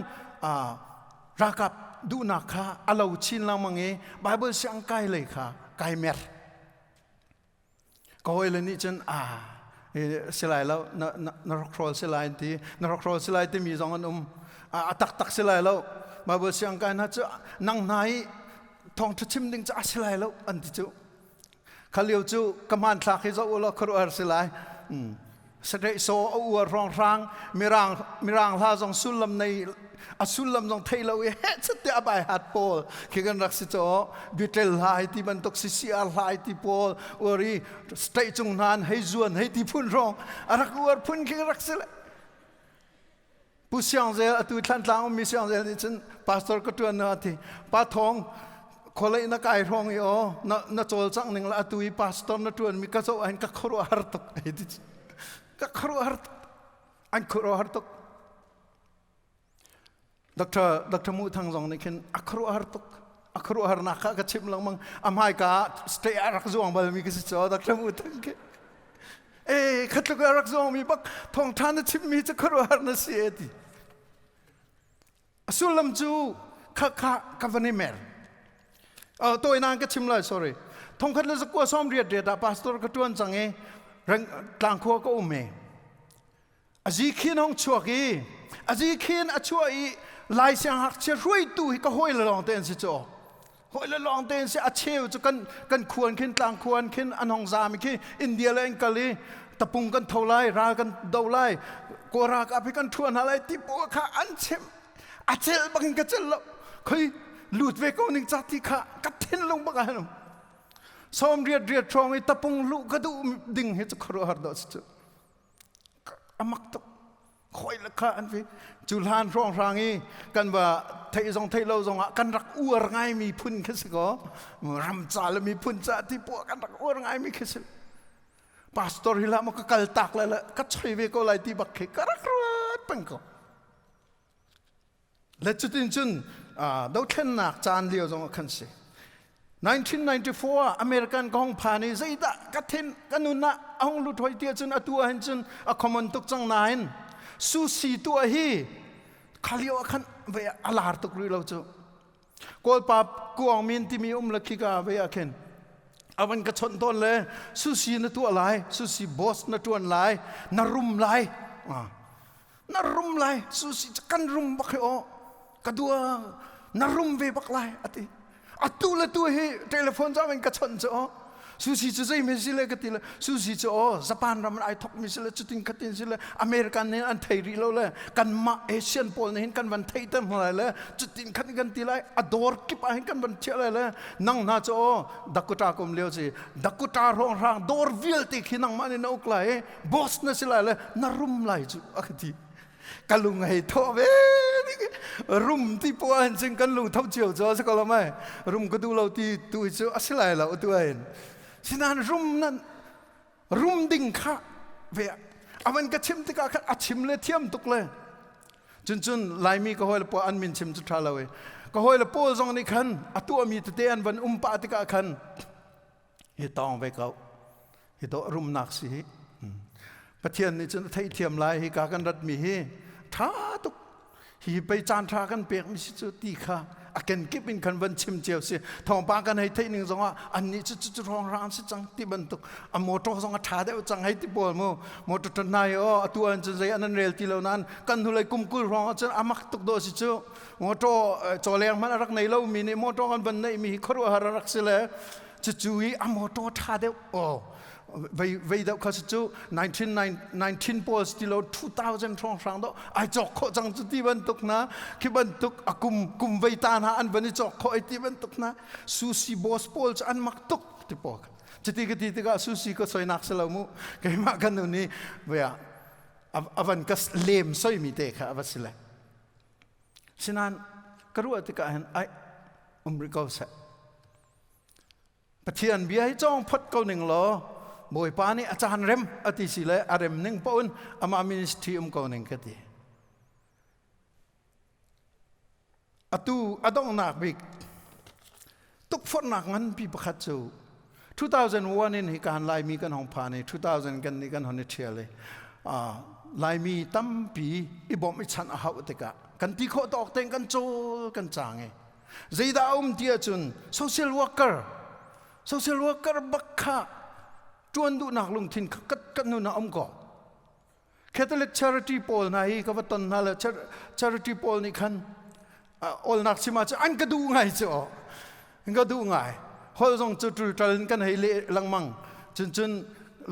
ralkap duhnak kha a lo chin lengmang i Bible siang kai lei kha kai mer. Ka hawile nih cun a si lai lo na na rokhrawl si lai an ti na rokhrawl si lai timi zong an um a taktak si lai lo Bible siang kai hna cu nang hna hi thawngṭha chim ding cu a si lai lo an ti cu kha lio cu ka hmanthlak hi zoh u law khuaruahhar si lai Sadeih saw a uar hrawnghrang mirang mirang hla zong sullam nei a sullam zong thei lo i heh chat a bai hat pawl khi kan rak si chaw bitel hla hei ti bantuk CCR hla hei ti pawl uar i state cung hna hei zuan hei ti phun hrawng a rak uar phun khi rak si le Pu Siang Zel atu Thlantlang ummi Siang Zel nih cun pastor ka ṭuan na ti pa thawng khualei na kai hrawng i aw na na cawlcangh ning la atu i pastor na ṭuan mi ka zoh ahhin ka khuaruahhar tuk ei ti ka khuaruahhar tuk an khuaruahhar tuk Dr. Dr. Mu Thang zong nih khin a khuaruahhar tuk a khuaruahharnak kha ka chim lengmang a hmaika ah stay a rak zuang balmi ka si caw Dr. Mu Thang khi e khatluk a rak zuangmi bak thawngṭha na chimmi cu khuaruahhar na si e ti a sullam cu kha kha ka van i mer tawinak ka chim lai sorry 1998 ah pastor ka ṭuan cang i tlangkhua ka um i a zikhin hong chuak i a zikhin a chuah i lai sianghngakchia hruaitu hi ka hawi le lawng te an si cu hawi le lawng te an si a cheu cu kan kan khuan khin tlang khuan khin an hong zam khi India le an kal i tapung kan tho lai ral kan do lai kawra ka kan thuan hna lai ti pawl kha an chim a cel bangin ka cel lo khoi lut ve ko ning ca ti kha ka thinlung bak ah sawm riat riat hrawng i tapung luh ka duh ding hi cu khuaruahhar dawh si cu a mak tuk khoi le kha an fi cu hlan hrawnghrang i kan va theih zong theih lo zong ah kan rak uar ngaimi phun khi si ko ram ca le miphun ca ti puah kan rak uar ngaimi khi si pastor hi la ma ka kal tak le ka choi ve ko lai ti bak khi ka rak ruat peng ko Le cutin cun dothlennak caan lio zong ah khan si. 1994 ah American ka hong phan i zeidah ka thin ka nun ah a hung lut hoi ti ahcun atu ahhin cun a common tuk cang nain. Sushi tuah hi kha lio ah khan ve a lar tuk rih lo cu. Kawlpa kuang min timi um le khika ve ah khin avan ka chawnh tawn le sushi na tuah lai, sushi boss na tuan lai, na rum lai. Na rum lai, sushi kan rum bak hi aw. Ka dua na rum ve bak lai ati. Atu le tu hi telephone zong in ka chawnh cu aw. Sushi cu zei mi si le ka ti le sushi cu aw Japan ram ai thok mi si le cutin khatin si le American nih an thei rih lo le kanmah Asian pawl nih hin kan van thei te hna lai le cutin khat kan ti lai a dawr kip ah hin kan van thiah lai le nang hna cu aw Dakota kum lio si Dakota hrawng hrang dawr vialte khi nangmah nih na uk lai i boss na si lai le na rum lai cu a ka ti. Ka lung hei thawh ve. Rum ti po an cing kan lung tho cio cu si ko lo mai. Rum ka duh lo ti tu cu a si lai lo tu ain. Sinan rum nan rum ding kha ve avan ka chim tikah khan a chim le thiam tuk le. Cun cun Laimi ka hawi le pawl an min chim cu tha lo i. Ka hawi le pawl zong nih khan a tuahmi tete an van um pah tikah khan hi tawng ve ko. Hi dawh rumnak si hi. Pathian nih cun a theihthiam lai hi ka kan ratmi hi ṭha tuk. Hi pei caan ṭha kan pekmi si cu ti kha a kenkip in khan van chim cio si. Thawngpang kan hei theih ning zongah annih cu cu hrawnghrang si cang ti bantuk a motor zong a ṭha deuh cang hei ti pawl mu. Motor ṭha hna hi aw atu ah cun zei an an rel ti lo nain kan hnulei kum 20 hrawng ah cun a mak tuk dawh si cu. Motor cawleng hmanh a rak nei lomi nih motor kan van neihmi hi khuaruahhar a rak si le cucu i a motor ṭha deuh aw vei vei deuh kha cu 1919 pawl ti lo 2000 hrawng hrang do ai cawk khawh cang cu ti bantuk na khi bantuk a kum kum vei ta hna an van i cawk khawh ai ti bantuk na sushi boss pawl cu an mak tuk ti pawl cuti ka ti tikah sushi ka soinak si lo mu keimah kan nu nih vea avan ka lem soimi te kha ava si le sinan ka ruah tikah hin ai um ri ko seh. Pathian bia hi cawng phot ko ning law Bawipa nih a caan rem a ti si le a rem ning paoh in amah ministry um ko ning ka ti. Atu a donghnak bik tukforhnak nganpi pakhat cu 2001 in hi kan Laimi kan hong phan i 2000 kan nih kan hon i ṭhial i Laimi tampi i bawmh i chanh a hauh tikah kan ti khawh tawk tein kan cawl kan cang i Zeidah a um ti ahcun social worker social worker bak kha ṭuan duhnak lungthin kha kan nun ah um ko. Catholic charity pawl hna hi ka va ton hna le charity pawl nih khan awlnak chim ahcun an ka duh ngai cu an ka duh ngai. Holh zong cu ṭulṭal in kan hei leh lengmang. Cun cun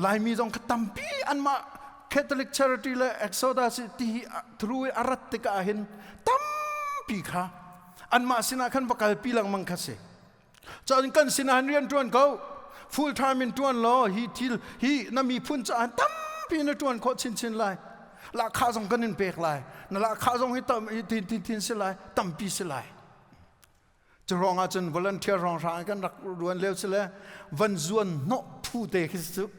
Laimi zong kha tampi anmah Catholic charity le Exodus ti through i a rat tikah hin tampi kha anmah sinah khan va kalpi lengmang kha si. Cun kan sinah hin rian ṭuan ko. Full time in ṭuan law hi thil hi na miphun caah tampi na ṭuan khawh chinchin lai. Lahkhah zong kan in pek lai. Na lahkhah zong hi tam hi tin tin tin si lai, tampi si lai. Cu ruang ah cun volunteer rong hrang kan rak ruan lio si le van zuan hnawh phu te khi cu.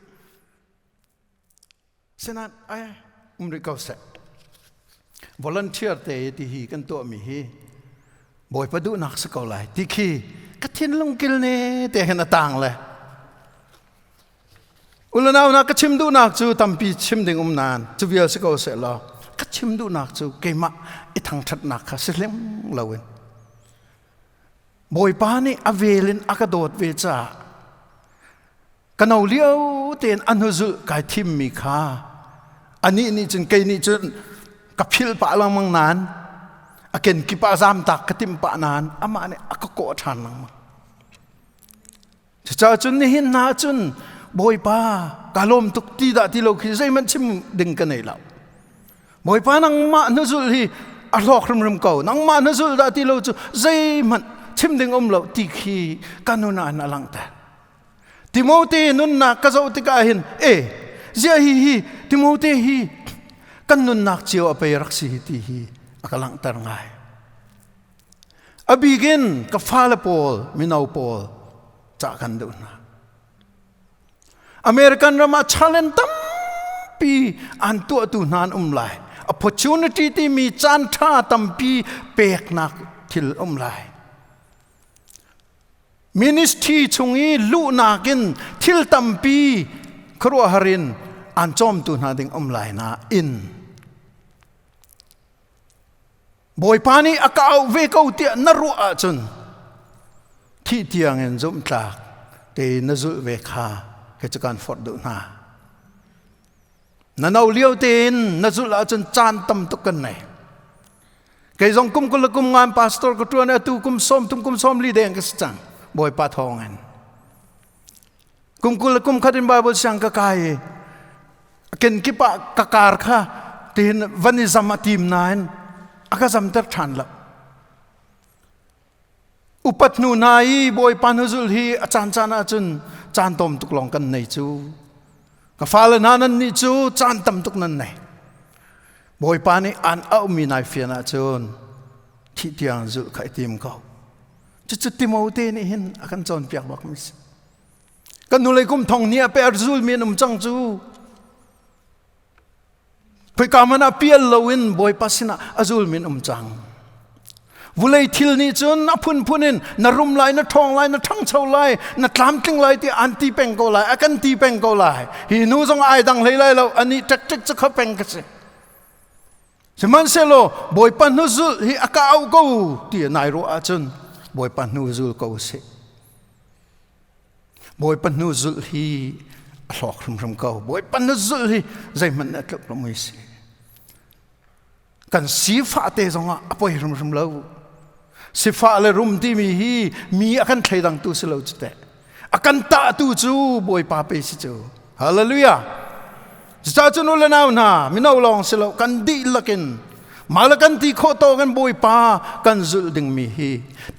Sinan ai um rih ko seh. Volunteer te ti hi kan tuahmi hi Bawipa duhnak si ko lai ti khi ka thinlung kil ne te hin a tang le. Ulanau na ka chim duhnak cu tampi chim ding um nain cu vial si ko seh law ka chim duhnak cu keimah i thangṭhatnak kha si hleng loin Bawipa nih a vel in a ka dawt ve caah ka no lio tein a hnuzulh kai thimmi kha anih nih cun kei nih cun ka philh pah lengmang nain a kenkip ah zamtak ka timh pah nain amah nih a ka kawh ṭhan lengmang. Cucaah cun nihin hna cun Bawipa ka lawm tuk ti dah ti lo khi zeihmanh chim ding ka nei lo. Bawipa nangmah hnuzulh hi a hlawk hrimhrim ko. Nangmah hnuzulh dah ti lo cu zeihmanh chim ding um lo ti khi ka nun ah a langhter. Timote nunnak ka zoh tikah hin e ziah hi hi Timote hi kan nunnak cio a pei rak si hi ti hi a ka langhter ngai. A bikin ka fale pawl mino pawl cah kan duh hna. American ram ah challenge tampi an tuahtu hna an um lai. Opportunity timi caan ṭha tampi peknak thil um lai. Ministry chung i luhnak in thil tampi khuaruahhar in aan cawmtu hna ding um lai na in. Bawipa nih a ka auh ve ko tiah na ruah ahcun thih tiangin zumhtlak tein na zulh ve kha kei cu kan forh duh hna. Na no lio tein na zulh ahcun caan tam tuk kan nei. Kei zong kum 20 le kum ngan pastor ka ṭuan atu kum 30 kum 40 deng ka si cang. Bawipa thawngin. Kum 20 le kum khat in Bible siang ka kai i ken kip ah ka kar kha tihin van i zam a tim nain a ka zamter ṭhan lo. Upat hnu hna i Bawipa hnuzul hi a caan caan ahcun caan tom tuk lawng kan nei cu. Ka fale hna nan nih cu caan tam tuk nan nei. Bawipa nih aan auhmi nai fian ahcun thih tiang zulh kha i tim ko. Cucu Timote nih hin a kan cawnpiak bak mi si. Kan hnulei kum thong ni ah pe zulmi an um cang cu. Khoika hmanh ah pial loin Bawipa sinah a zulmi an um cang. Vulei thil nih cun a phunphun in na rum lai, na ṭhawng lai, na ṭhangcho lai, na tlamtling lai ti an ti peng ko lai, a kan ti peng ko lai. Hi nu zong ai dang hlei lai lo, ani ṭekṭek cu kha peng ka si. Sihmanhsehlaw Bawipa hnu zulh hi a ka auh ko ti nai ruah ahcun Bawipa hnu zul ko sih. Bawipa hnu zulh hi a hlawk hrimhrim ko. Bawipa hnu zulh hi zeihmanh nih a tluk lo mui si. Kan sifah te zongah a poi hrimhrim lo. Sifah le rum timi hi mi a kan thleidangtu si lo cu teh. A kan tahtu cu Bawipa pe si cu. Hallelujah. Cucaah cun u le nau hna, mino lawng si lo, kan dihlak in mah le kan ti khawh tawk in Bawipa kan zulh dingmi hi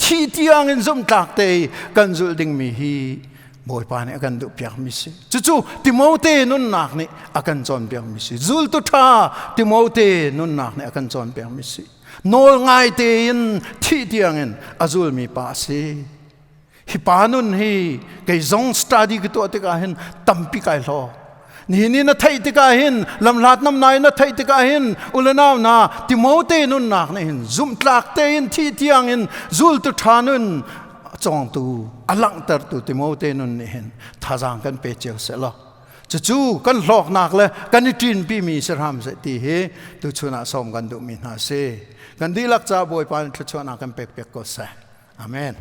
thi tiang in zumhtlak te kan zulh dingmi hi Bawipa nih a kan duhpiakmi si. Cucu Timote nunnak nih a kan cawnpiakmi si. Zultu ṭha Timote nunnak nih a kan cawnpiakmi si. Nawl ngai tein thih tiangin a zulmi pa a si. Hi pa nun hi kei zong study ka tuah tikah hin tampi kai hlaw. Nihin i na theih tikah hin lamhlat namnai na theih tikah hin ulenau na Timote nunnak nih hin zumhtlak tein thi tiang in zultu ṭha nun cawngtu a langhtertu Timote nun nih hin thazaang kan pe cio seh law cucu kan hlawknak le kan i ṭinpimi si hram seh ti hi tuchun ah sawm kan duhmi hna si. Kan dihlak ca Bawipa nih thluachuahnak kan pek piak ko seh. Amen.